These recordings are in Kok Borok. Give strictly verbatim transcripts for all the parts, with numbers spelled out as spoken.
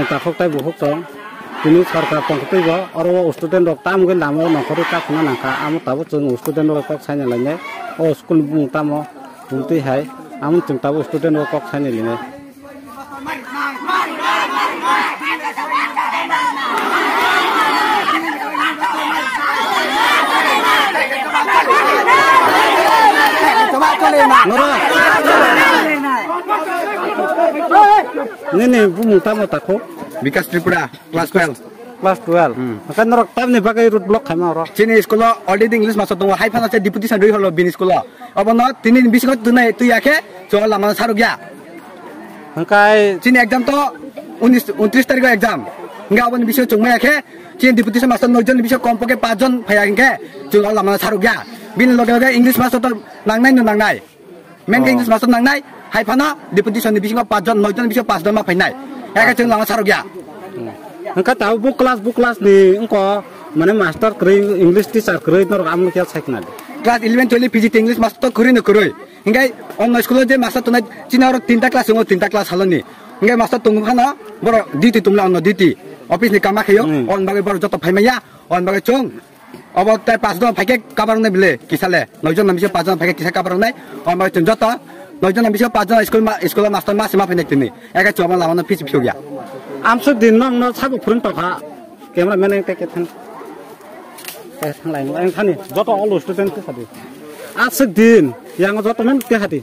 Takhuk tei bukhuk tong. Tini sorkar tongtwi bo oro o student rok tam wngwi lama o nongkhorwi kakhwna nangkha. Amo tabuk chwng student rok kok saina lainai. O school ni bumung tamo? Bumtwi hai. Amo chwng tabuk student rok kok saina linai. Noro. Nini bumung tamo takhuk? Bikas Tripura, class twelve. Class twelve. Hmm. Hwnkhe norok tamni bagwi road block khaima oro? Chini school o already English mastor tongo, hai phano se deputation rwi holo bini school o. Obono tini bisingo tunai tuya khe chwng lama sarukya. Hwnkhe chini exam to unis, untris tarikh o exam. Hwnkhe aboni bisingo chwng maya khe chini deputation mastor noi jon ni bisingo kom pokhe paanch jon phaiya hwnkhe chwng lama sarukya. Bini loge loge English mastor to nangnai no nangnai. Main khe Oh. English mastor nangnai, hai phano deputation ni bisingo paanch jon, noi jon ni bisingo paanch jon ma phainai. Hai khe chwng lama sarukya. Hwnkhe tabuk bo class, bo class ni wngkha mane master kwrwi, English teacher kwrwi norok amo khe sai khna di. Class eleven, twelve P G T English mastor to kwrwi no kwrwi. Hwnkhe onno school o je mastor tongnai, chini oro tinta class tongo, tinta class saloni. Hwnkhe mastor tongwi phano borok duty tongla onno duty. Office ni kama khayo, Hmm. on bagwi borok joto phaimaya, on bagwi chwng Obo tei paanch jon phaikhe kabar wngnai bile kisa le. Noi jon na bisingo paanch jon phaikhe kisa kabar wngnai. Omo chwng joto noi jon na bisingo paanch jon school ma, school o master ma se ma phainai tini. Eke chwng lama no phisi phiyok ya. Amsuk din nong no sabo phurung tokha. Camera man ang teke thang. Eh, thang lai ang thani. Joto all student ke sadi. Asuk din yang joto men ke hadi.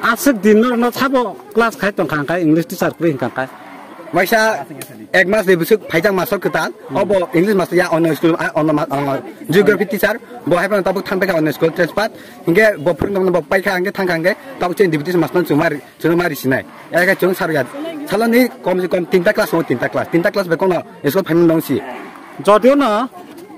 Aswk din norokno sabo class khai tongkha, hwnkhai English teacher kwrwi hwnka kha. Waisa ek mas ni bwswk phaijak mastor kwtal, obo English mastor ya, ono school, ah, ono ma-, ono geography teacher, bo hai phano tabuk thang paikha ono school transfer, hinkhe bo phwrwngtongmani bo paikha, hinkhe thangkha, hinkhe tabuk chini deputy mastor chwng mari, chwng mari sinai. Eke chwng sarya, saloni kom se kom tinta class, tinta class, tinta class bai kono school phaimani nong si. Jodiyo no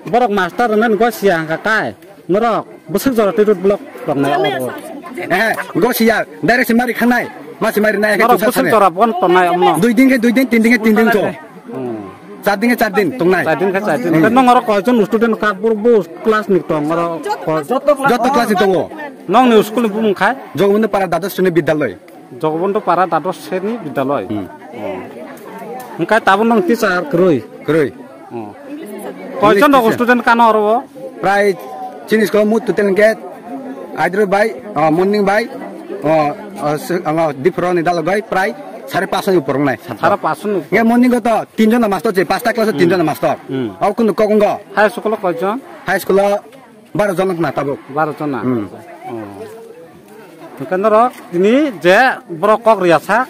borok mastor rwmani gosiya hwnka kai. Norok bwswk jora twi road block rok nai oro? Eh, go siya, direct se mari khanai. Ma se mari nai, norok bwswk jora bon tongnai omno? Dui din khe dui din, tin din khe tin din to. Hmm. Char din khe char din tongnai. Char din khe char din. Hmm. Nong oro koijon student ka bur bu class ni tong oro? Joto class ni tongo. Nong ni school ni bumung khai? Jogobondhu Para Dados Sreni Bidyaloi. Jogobondhu Para Dados Sreni Bidyaloi. Hmm. Oh. Hingkai tabuk nong teacher kwrwi? Kwrwi. Oh. Koijon rok teacher. Student kano oro o? Prai chini school mut total hingke Aidro bai, oh, Morning bai, oh, oh, se-, oh, Dipro ni dalok bai prai sare paanch ni upor wngnai. Sare paanch ni upor. Hingke Morning o to tinjon na master je, pasta class o tinjon na master. Hmm. Abo kunu kok wngo? High school o koijon? High school o Baro jona khna tabuk. Baro jona? Hmm. Oh. Hwnkhe norok tini je borok kok riya sak,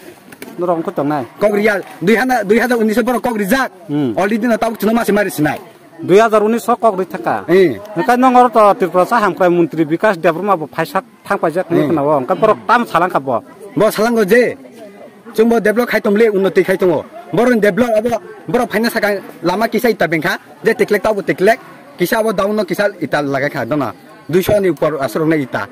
norok wngkha tongnai? Kok riya, dui hajar, dui hajar unis o borok kok rijak. Hmm. Already no tabuk chwngno masi mari sinai. Dui hajar unis o kok ri thaka? Eh. Hwnkhe nong oro to Tripura sa hamkrai montri Bikas Debbarma bo phaisa thang paijak hinwi khna o. Hwnkhe borok tam salang kha bo? Bo salango je. Chwngbo develop khai tongmole, unnoti khai tongo. Borokni develop abo, borok phaina sakang lama kisa ita bengkha, je tiklek tabo tiklek, kisa abo down no kisa ita lagai kha dona. Duiso ni upor aswk rok nai ita.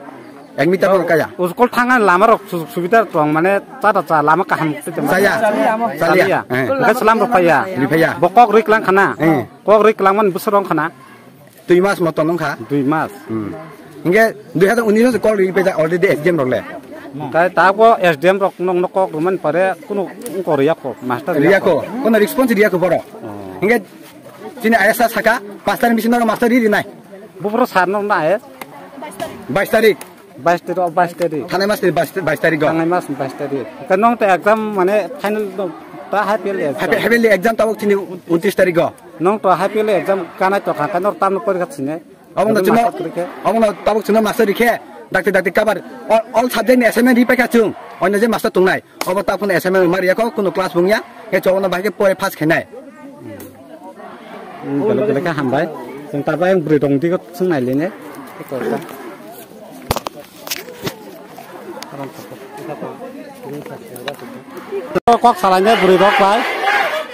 Ek meter borok kaya. School thangna lama rok sujog subida tong mane chata cha lama kaham tong. Chaya. Chaliya. Chaliya. Eh. Hwnkhe salam rok paiya. Ripaiya. Bo kok ri klang khana. Eh. Kok ri klang man bwswk rong khana. Dui mas moto wngkha. Dui mas. Hmm. Hingke dui hajar unis o kok ri pejak already S D M rok le. Kai ta bo S D M rok nong nok kok rwmani pare kunu kok riya kho, master riya kho. Riya kho, kono response riya kho borok. Oh. Hingke chini ayasa saka, pastor mission no master ri ri nai. Bufro sar no na ayas. Bais tarik. Bais tarik, bais tarik. Thanai mas ni bais, bais tarik go. Thanai mas ni bais tarik. Ka nong ta exam mane final no ta high fail exam. High fail exam tabuk chini untris tarik go. Nong to high fail exam kanai to kha, ka nor tam no porikha sine. Abang no chino, abang no tabuk chino master rikhe, dakti dakti kabar. All, all subject ni assignment ripai kha chung. Oino je master tongnai. Obo ta phone S M M mari yakho, kuno class bung ya, he chobona bahai khe pore pass khainai. Hmm, belai belai khe hambai. Chwng ta bayang bwrwi rong digo swngnai lene. Kok salainai bwrwi rok bai.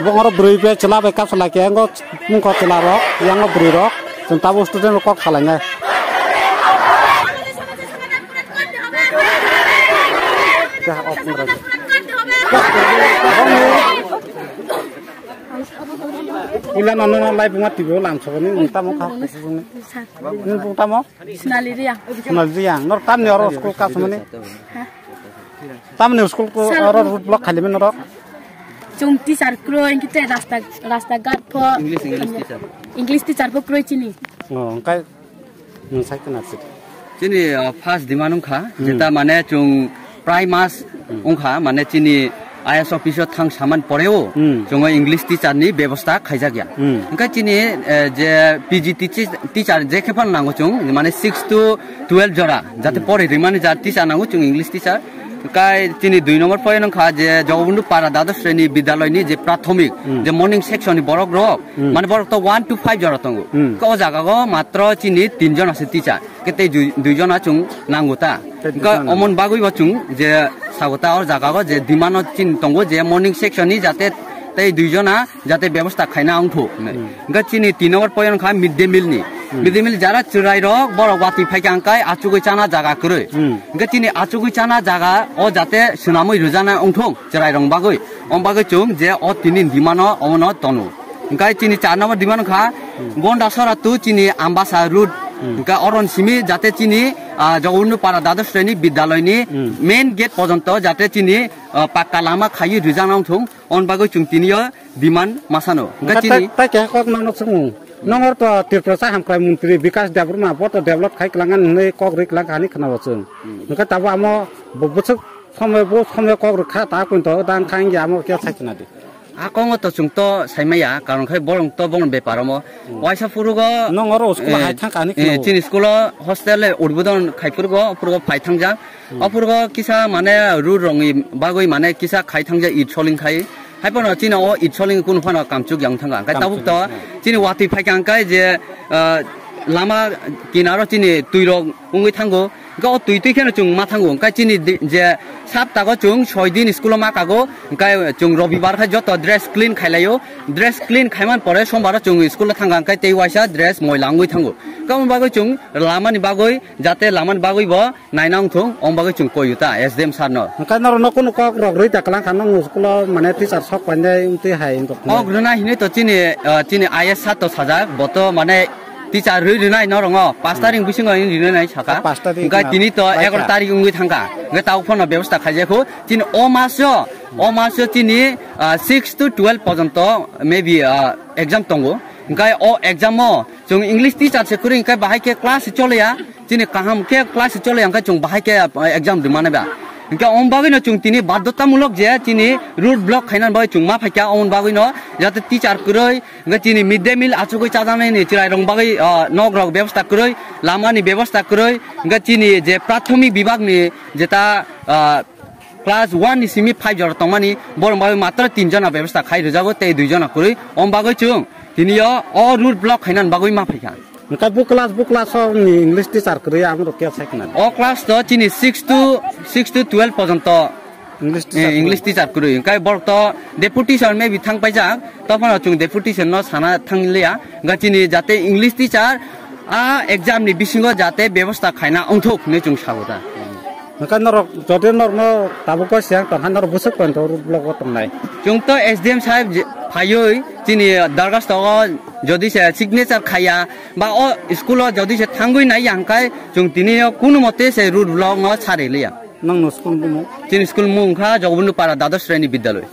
Bongoro bwrwi bai chwla bai kap salai khe, engo mungko chwla rok, yango bwrwi rok. Chwng tabuk student rok kok salainai. Pila no no lai buma tibo lam sogoni nung tamo kha. Nung bung tamo? Sonali Reang. Sonali Reang. Nor tamni oro school ka sumani? Ha? Tamni school ko oro road block khali men oro? Chwng teacher kwrwi, hwnkhe tei rasta, rasta guard pho. English, English teacher. English teacher pho kwrwi chini. Oh, hwnkhe nwng sai khna sidi. Chini, uh, first demand wngkha, hmm, jeta mane chwng prai mas, hmm, wngkha, mane chini I A S office o thang saman poreo, hmm, chwng o English teacher ni bebosta khaijakya. Hmm. Hwnkhe chini, eh, je P G T teacher je khe phano nango chwng, mane six to twelve jora, jate, hmm, pori rimani ja teacher nango chwng English teacher. Kai chini dui number point wngkha je Jogobondhu Para Dados Sreni Bidyaloy ni je prathomik, hmm, je morning section ni borok rok, hmm, mane borok to one to five jora tongo. Hmm. Ka o jaga go matro chini tin jon ase teacher. Ke tei dui, dui jona chwng nango ta. Tei dui jona. Ka omon bagwi bo chwng je sago ta o jaga go je demand o chini tongo je morning section ni jate tei dui jona jate bebosta khaina wngthok hinwi. Hmm. Hwnkhe chini tin number point wngkha mid day meal ni. Hmm. Mid day meal jara chwrai rok borok watwi phaikha hwnkhe achugwi chana jaga kwrwi. Hmm. Hwnkhe chini achugwi chana jaga o jate swnamwi rwjana wngthok chwrai rok bagwi. Om bagwi chwng je o tini demand o omono tono. Hwnkhe chini char number demand wngkha, hmm, Gondasora to chini Ambasa road. Hmm. Hwnkhe oron simi jate chini, ah, Jogobondhu Para Dados Sreni Bidyaloy ni, hmm, main gate pojonto jate chini, ah, pakka lama khaiwi rwjana wngthok. On bagwi chwng tini o demand ma sano. Hwnkhe chini tai, tai keha kok nono swngmung. Nongor to Tripura sa hamkrai montri Bikash Debbarma bo to develop khai kwlangan hinwi kok rwi kwlang kha hinwi khwnao chwng. Hmm. Hwnkhe tabo amo bo bwswk somoi bo somoi kok rwkha ta kwin to dang kha wngya amo khe sai khna di. A kongo to chwng to sai maya karon khai borong to borong bepar omo. Hmm. Waisa phurugo nongor school eh, hai thang kha hinwi eh, khwnao. Chini school o hostel le udbodon khai phurugo phurugo phai thangjak. Hmm. Ophurgo kisa mane road rongni bagwi mane kisa khai thangja it soling khai. Haiphano chini o it soling kunu phano kamchuk yang thangka. Hwnkhe tabuk to chini watwi phaikha hwnkhe je, ah, lama kinaro chini twi rok wngwi thango. Hwnkhe o twi twi kheno chwng ma thango. Hwnkhe chini di-, je saptago chwng soi din school o ma kago. Hwnkhe chwng robibar khai joto dress clean khailaio. Dress clean khaiman pore sombaro chwng school o thangkha hwnkhe tei waisa dress moila wngwi thango. Hwnkhe omo bagwi chwng lamani bagwi jate lamani bagwi bo naina wngthung, omo bagwi chwng koi uta S D M sir no. Hwnkhe norok no kunu kok rok rwi ta kwlang kha, nokni school o mane teacher sok painai wngtwi hai wngtong. Kok rwna hinwi to chini, ah, chini I A S sir to sajak, bo to mane teacher rwi rwnai norok no, pas tarik bisingo rwi rwnai saka. Pas tarik hwnkhe tini to egaroh tarik wngwi thangkha. Hwnkhe tabuk phano bebosta khaijak kho. Chini o maso, o maso chini, ah, six to twelve pojonto maybe, ah, exam tongo. Hwnkhe o exam o chwng English teacher se kwrwi hwnkhe bahai khe class choliya. Chini kaham khe class chole hwnkhe chwng bahai khe, eh, exam rwmani ba. Hwnkhe omo bagwino chwng tini badhotamulok je chini road block khainani bagwi chwng ma phaikha, omo bagwino jate teacher kwrwi hwnkhe chini mid day meal achugwi chajaknai ni chwrairok bagwi, ah, nok rok bebosta kwrwi, lama ni bebosta kwrwi, hwnkhe chini je prathomik bibak ni jeta, ah, class one ni simi five jora tongmani, borok bagwi matro tin jona bebosta khai rwjago tei dui jona kwrwi, omo bagwi chwng tini o, o road block khainani bagwi ma phaikha. Hwnkhe bo class, bo class o ni English teacher kwrwi ang rok khe sai khna. O class to chini six to, six to twelve pojonto English teacher eh, English kwrwi. Teacher kwrwi. Hwnkhe borok to deputation maybe thang paijak, tophano chwng deputation no sana thang liya. Hwnkhe chini jate English teacher a exam ni bisingo jate bebosta khaina wngthok hinwi chwng sago ta. Hwnkhe norok jodi norokno tabuk khe siyang tongkha norok bwswk tongthok block o tongnai. Chwng to S D M saheb je phaiwi chini dargasto o jodi se signature khaiya ba o school o jodi se thangwi naiya hwnkhe chwng tini o kunu mote se road block no sari liya. Nang no school bumung? Chini school mung kha Jogobondhu Para Dados Sreni Bidyaloi.